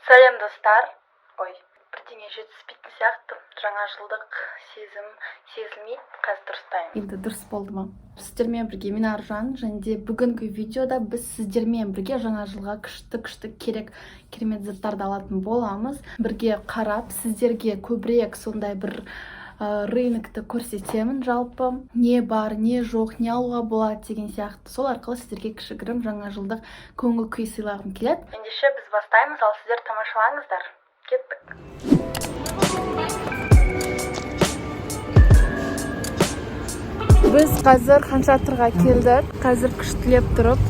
Сәлем, достар! Ой, бірдеңе жетіспейтін сияқты, жаңа жылдық сезім сезілмейді. Қазір дұрыстаймын. Енді дұрыс болды ма? Сіздермен бірге мен, Аржан, және де бүгінгі видеода біз сіздермен бірге жаңа жылға күшті күшті керек керемет заттарды алатын боламыз. Бірге қарап, сіздерге көбірек сондай бір рынокты көрсетемін, жалпы не бар, не жоқ, не алуға болады деген сияқты. Сол арқылы сіздерге кішігірім жаңа жылдық көңіл күй сыйлағым келеді. Ендеше біз бастаймыз, ал сіздер тамашалаңыздар. Кеттік! Біз қазір Хан Шатырға келдік. Қазір күштілеп тұрып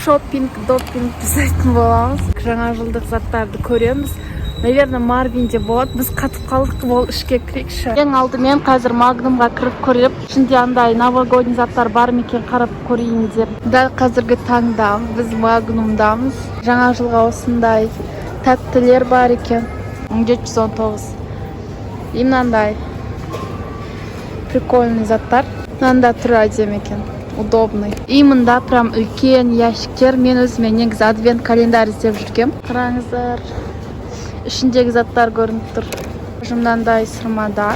шопинг допинг жасайтын боламыз. Жаңа жылдық заттарды көреміз. Наверное, Марвинде болады. Біз қатып қалдық. Бол, ішке кірейікші. Ең алдымен қазір Магнумға кіріп көріп, ішінде андай новогодний заттар бар ма екен, қарап көрейін деп. Дәл қазіргі таңда біз Магнумдамыз. Жаңа жылға осындай тәттілер бар екен, 1719. И мынандай прикольный заттар. Мынанда түрі әдемі екен, удобный. И мында прям үлкен ящиктер. Мен өзіме негізі адвент календарь іздеп жүргем. Қараңыздар, ішіндегі заттар көрініп тұр. Мынандай сырмада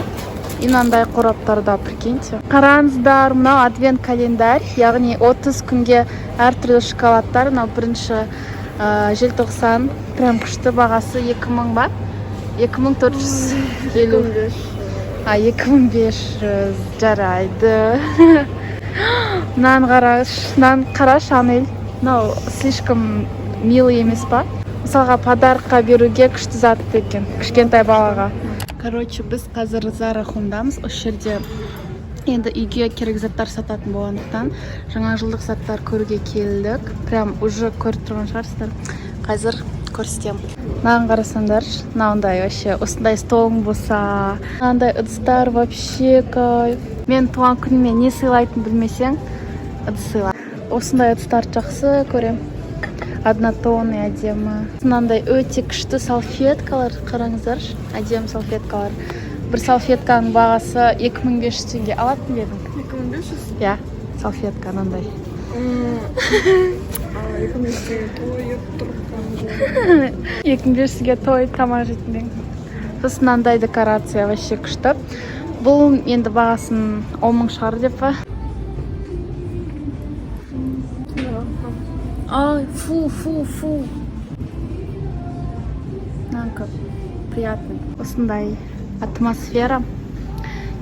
и мынандай қораптарда, прикиньте. Қараңыздар, мынау адвент календарь, яғни 30 күнге әртүрлі шоколадтар. Мынау бірінші желтоқсан. Прям күшті. Бағасы 2000 ба, 2450, а, 2500. Жарайды. Мынаны қарашы, мынаны қарашы, Анель. Мынау слишком милый емес па? Мысалға, подарокқа беруге күшті зат екен кішкентай балаға. Короче, біз қазір Зара Хомдамыз. Осы жерде енді үйге керек заттар сататын болғандықтан, жаңа жылдық заттар көруге келдік. Прям уже көріп тұрған шығарсыздар, қазір көрсетемін. Мынаған қарасаңдаршы, мынандай вообще, осындай столың болса, мынандай ыдыстар вообще кайф. Мен туған күніме не сыйлайтынын білмесең, ыдыс сыйла. Осындай ыдыстарды жақсы көремін, однотонный, әдемі. Мынандай өте күшті салфеткалар, қараңыздаршы, әдемі салфеткалар. Бір салфетканың бағасы 2500 теңге. Алатын ба едің? 2500? Иә, салфетка мынандай. А, 2500-ге тойып тұрып тамақ. 2500-ге тойып тамақ жейтін бе едің? Сосын мынандай декорация вообще күшті. Бұл енді бағасын 10 000 шығар деп па? Ай, фу, фу, фу. Мынаны приятный. Осындай атмосфера.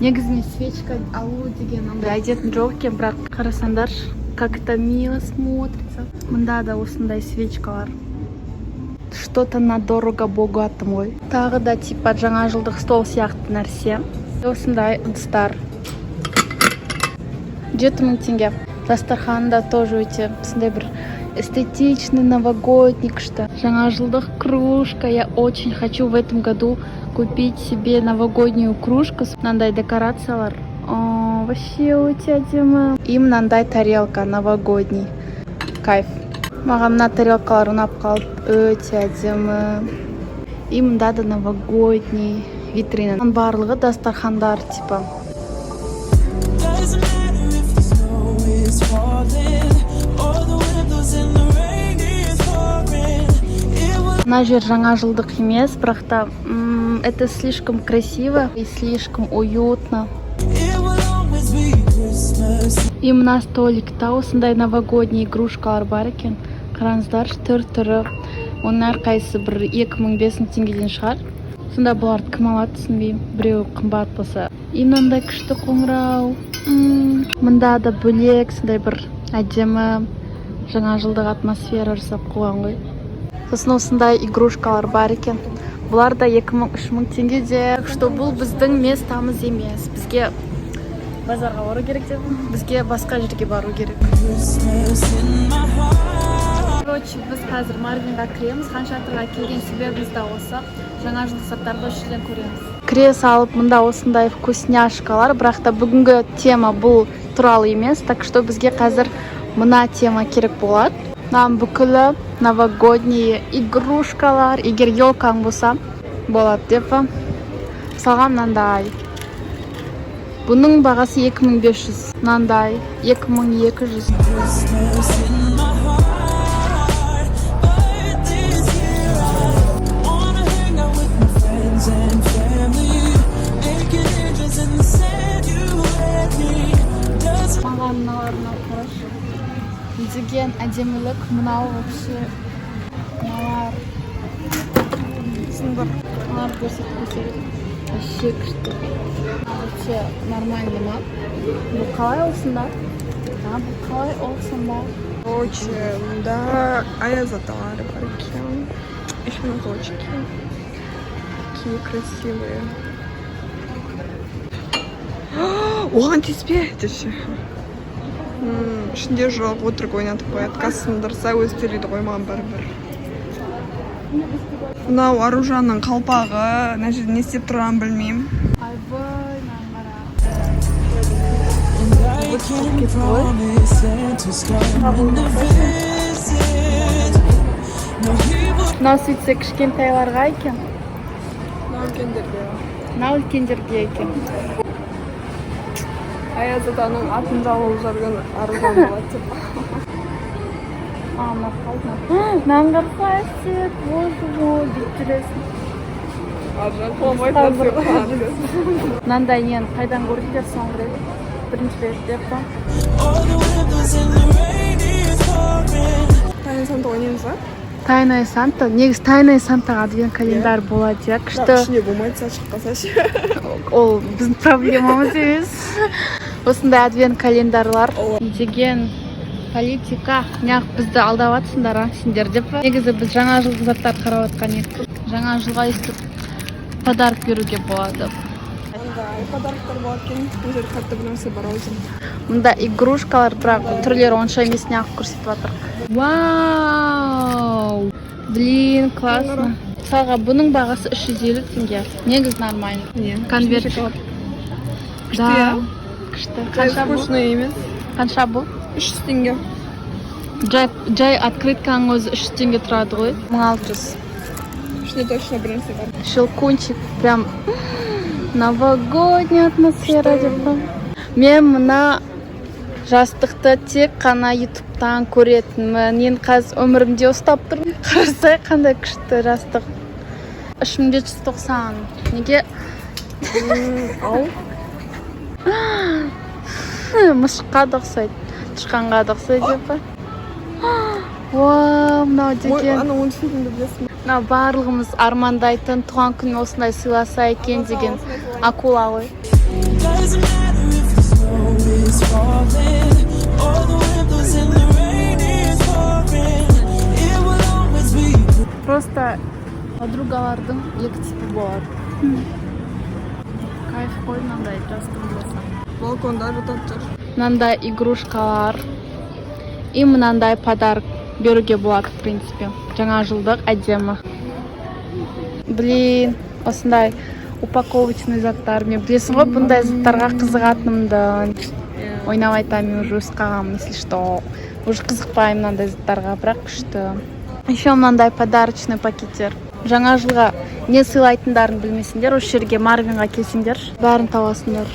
Негізінде свечка алу деген андай әдетім жоқ екен, бірақ қарасаңдаршы, как это мило смотрится. Мында да осындай свечкалар. Что-то на дорого богатом ғой. Тағы да типа жаңа жылдық стол сияқты нәрсе. Осындай ыдыстар. 7000 теңге. Дастархан да тоже өте осындай бір эстетичный, новогодний, күшті. Жаңа жылдық кружка. Я очень хочу в этом году купить себе новогоднюю кружку. Мынандай декорациялар. О, вообще өте әдемі. И мынандай тарелка новогодний. Кайф. Маған мына тарелкалар ұнап қалды. Өте әдемі. И мында да новогодний витрина. Барлығы дастархандар типа. Doesn't matter if the snow is falling or the wind blows and the rain is pouring. It will Мына жер жаңа жылдық емес, бірақ та это слишком красиво и слишком уютно. It will always be Christmas. И мына столикта осындай новогодний игрушкалар бар екен. Қараңыздаршы, түр түрі. Оның әрқайсысы бір 2000, 5000 теңгеден шығар. Сонда бұларды кім алады, түсінбеймін, біреуі қымбат болса. И мынандай күшті қоңырау. Мында да бөлек сондай бір әдемі жаңа жылдық атмосфера жасап қойған ғой. Сосын осындай игрушкалар бар екен. Бұлар да 2000, 3000 теңгеде. Так что бұл біздің местамыз емес. Бізге базарға бару керек деп, бізге басқа жерге бару керек. Christmas in my heart. Короче, біз қазір Марвинға кіреміз. Хан Шатырға келген себебіміз да осы. Жаңа жылдық заттарды осы жерден көреміз. Кіре салып, мында осындай вкусняшкалар, бірақ та бүгінгі тема бұл туралы емес, так что бізге қазір мына тема керек болады. Мынаның бүкілі новогодние игрушкалар. Егер елкаң болса, болады деп па. Мысалға, мынандай. Бұның бағасы 2500. Мынандай 2200. Christmas in my heart. But this year I Әдемілік мынау вообще, мыналар. Сындыр. Мыналарды көрсетпесе, вообще күшті. Вообще нормально ма? Бұл қалай осында? А, бұл қалай осында? Короче, мында аяз аталар бар екен. Еще носочки. Какие красивые. Оған тиіспе деші. Ішінде жоқ, өтірік ойнатып қояды. Қазір сындырса, өзі төлейді ғой, маған бәрібір. Мынау Аружанның қалпағы, мына жерде не істеп тұрғанын білмеймін. Айбай, мынаны қара. And I can promise Santa's coming to visit. No, he will Мынау сөйтсе кішкентайларға екен. Мынау үлкендерге. Мынау үлкендерге екен. Аяз атаның атын жауып жүрген Аружан болады деп. А, мынау қалды. Мынаны қарасай, Әсет, боже мой, бүйтіп жүресің. Аружан қуанбайды. Мынандай нені қайдан көрдіңдер соңғы рет? Бірінші рет деп па? All the wind blows and the rain is pouring. Тайный Санта ойнаймыз ба? Тайная Санта. Негізі Тайная Сантаға адвент календарь болады, иә, күшті. Ішінде болмайды, сәл шығып қалса ше? Ол біздің проблемамыз емес. Осындай адвент календарлар деген политика. Неғып бізді алдап жатсыңдар, а, сендер деп па? Негізі біз жаңа жылдық заттар қарап жатқан едік. Жаңа жылға өйстіп подарок беруге болады. Андай подароктар болады екен. Бұл жерде қатты бір нәрсе бар ау деймін. Мында игрушкалар, бірақ түрлері онша емес, неғып көрсетіп жатыр. Вау! Блин, классно. Мысалға, бұның бағасы 350 теңге. Негізі нормально. Не? Конверт. Күшті, Да. иә? Күшті. Қанша бұл? Скучный емес. Қанша бұл? 300 теңге. Жай, жай открытканың өзі 300 теңге тұрады ғой. 1600. Ішінде точно бір нәрсе бар. Щелкунчик. Прям новогодняя атмосфера деп па. Мен мына жастықты тек қана ютубтан көретінмін. Енді қазір өмірімде ұстап тұрмын. Қарасай, қандай күшті жастық. 3790. Неге? Ал. Мысыққа да ұқсайды. Тышқанға да ұқсайды деп па? Вау, мынау Ой, деген. ана мультфильмді білесің бе? Мынау барлығымыз армандайтын, туған күніме осындай сыйласа екен деген акула ғой. Doesn't matter if the snow is falling or the wind blows and the rain is pouring. It will always be Просто подругалардың екі типі болады. Кайф қой мынандай жастық болса. Балконда жатады тұр. Мынандай игрушкалар и мынандай подарок беруге болады, в принципе. Жаңа жылдық әдемі. Блин, осындай упаковочный заттар. Мен, білесің ғой, бұндай заттарға қызығатынымды. Ойнап айтамын, мен уже өсіп қалғанмын, если что. Уже қызықпаймын мынандай заттарға, бірақ күшті. Еще мынандай подарочный пакеттер. Жаңа жылға не сыйлайтындарын білмесеңдер, осы жерге, Марвинға келсеңдер, бәрін табасыңдар.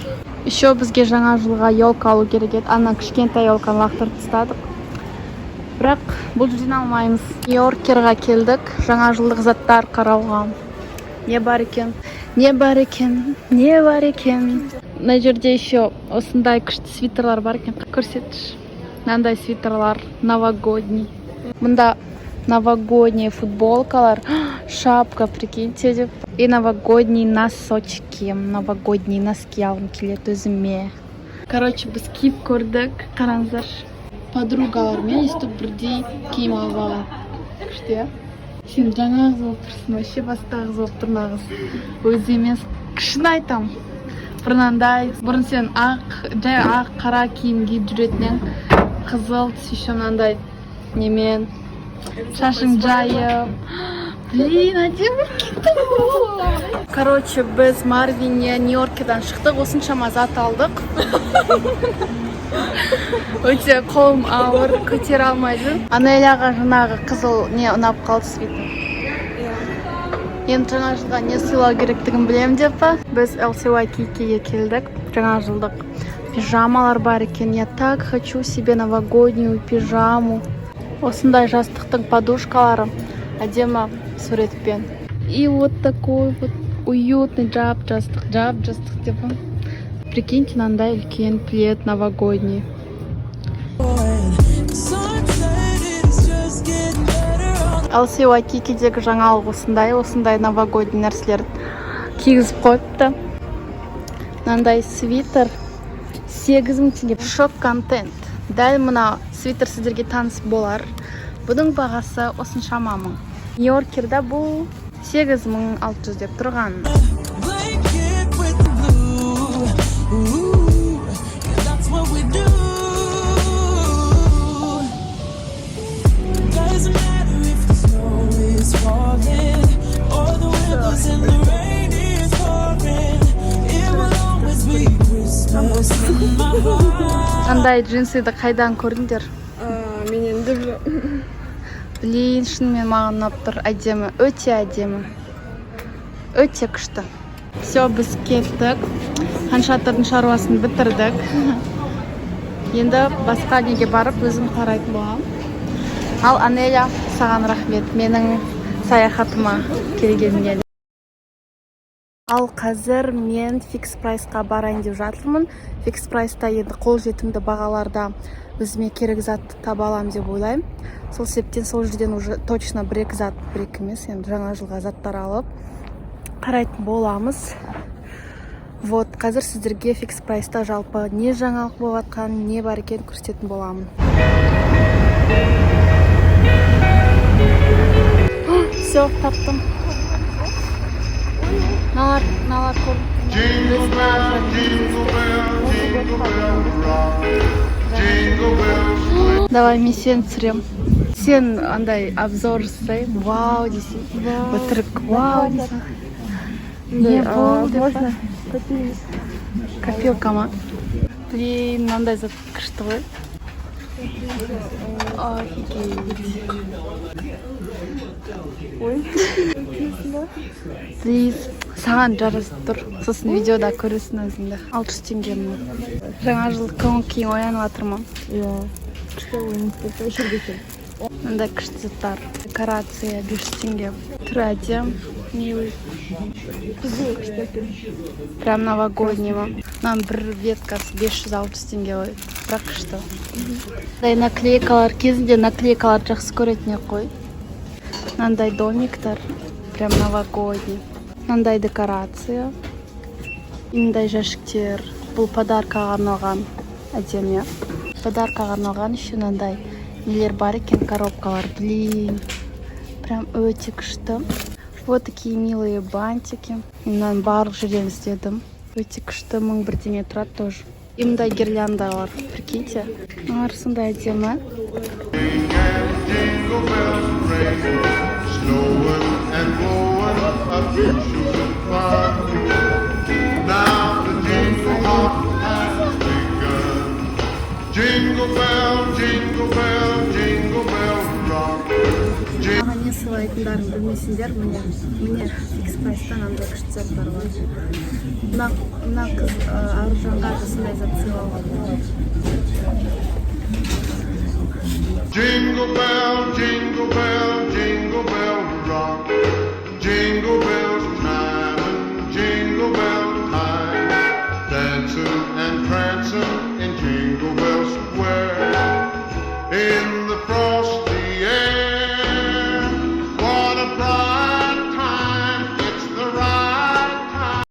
Еще бізге жаңа жылға елка алу керек еді. Ана кішкентай елканы лақтырып тастадық. Бірақ бұл жерден алмаймыз. Йоркерға келдік, жаңа жылдық заттар қарауға. Не бар екен? Не бар екен? Не бар екен? Мына жерде еще осындай күшті свитерлар бар екен. Көрсетші. Мынандай свитерлар новогодний. Мында новогодние футболкалар, шапка, прикиньте деп. И новогодние носочки, новогодние носки алғым келеді өзіме. Короче, біз киіп көрдік, қараңыздаршы. Подругалармен өйстіп бірдей киім алып алған. Күшті, иә? Сен жаңа қыз болып тұрсың, вообще басқа қыз болып тұр мына қыз. Өзі емес, шын айтам. Бұрынандай, бұрын сен ақ, жай ақ, қара киім киіп жүретін едің. Қызыл түс, еще мынандай немен, шашың жайып. Блин, әдемі кетті ғой. Короче, біз Марвинне Нью-Йоркедан шықтық, осыншама зат алдық. Өте қолым ауыр, көтере алмай жүрмін. Анеляға жаңағы қызыл не ұнап қалды, свитер. Енді жаңа жылға не сыйлау керектігін білемін деп па? Біз LCY келдік. Жаңа жылдық пижамалар бар екен. Я так хочу себе новогоднюю пижаму. Осындай жастықтың подушкалары әдемі суретпен. И вот такой вот уютный жап жастық, жап жастық деп па? Прикиньте, мынандай үлкен плед новогодний. Sunset LC Waikiki-дегі жаңалық осындай, осындай новогодний нәрселер кигізіп қойыпты. Мынандай свитер 8000 теңге. Шок контент. Дәл мына свитер сіздерге таныс болар. Бұның бағасы осыншама мың. Нью-Йоркерда бұл 8600 деп тұрған. Blanket with the blue. Ooh, yeah, that's what we do. Doesn't matter if the snow is falling or the wind blows and the rain is pouring. It will always be Christmas in my heart. Қандай джинсыды қайдан көрдіңдер? Мен енді білемін. Блин, шынымен маған ұнап тұр. Әдемі, өте әдемі. Өте күшті. Все, біз кеттік. Хан Шатырдың шаруасын бітірдік. Енді басқа неге барып өзім қарайтын боламын. Ал, Анеля, саған рахмет менің саяхатыма келгеніңе. Ал қазір мен Фикс Прайсқа барайын деп жатырмын. Фикс Прайста енді қолжетімді бағаларда өзіме керек затты таба аламын деп ойлаймын. Сол себептен сол жерден уже точно бір екі зат, бір екі емес, енді жаңа жылға заттар алып қарайтын боламыз. Вот, қазір сіздерге Фикс Прайста жалпы не жаңалық болып жатқанын, не бар екенін көрсететін боламын. Все, таптым. Мыналар, мыналар Jingle bell, jingle bell, jingle bell rock. Jingle bells Давай мен сені түсірем. Сен андай обзор жасаймын. Вау десең. Өтірік вау десең. Не бұл деп па? Копилка ма? Блин, мынандай зат күшті ғой. Офигеть. Ой. Блин, саған жарасып тұр. Сосын видеода көресің өзіңді. 600 теңге мына. Жаңа жылдық көңіл күйің оянып жатыр ма? Иә. Күшті ойын істеп жерге кел. Мындай күшті заттар. Декорация 500 теңге. Түрі әдемі. Милый. Қызыл күшті екен. Прям новогодний ма? Мынаның бір веткасы 500-600 теңге ғой. Бірақ күшті. Мындай наклейкалар, кезінде наклейкалар жақсы көретін ек қой. Мынандай домиктар, прям новогодний. Мынандай декорация. Мындай жәшіктер. Бұл подаркаға арналған, әдемі, иә. Подаркаға арналған еще мынандай нелер бар екен, коробкалар. Блин, прям өте күшті. Вот такие милые бантики. Мынаның барлық жерден іздедім. Өте күшті, мың бірдеңе тұрады тоже. И мындай гирляндалар, прикиньте. Мыналар сондай әдемі. Jingle bells ring, snowing and blowing up bushels of fun. Now the jingle hop has begun. Jingle bell, jingle bell, jingle bell rock. Jingle Маған не сыйлайтындарын білмесеңдер, міне, міне, Фикс Прайстан андай күшті заттар бар. Мына қыз Аружанға осындай зат сыйлауға болады. Jingle bell, jingle bell, jingle bell rock.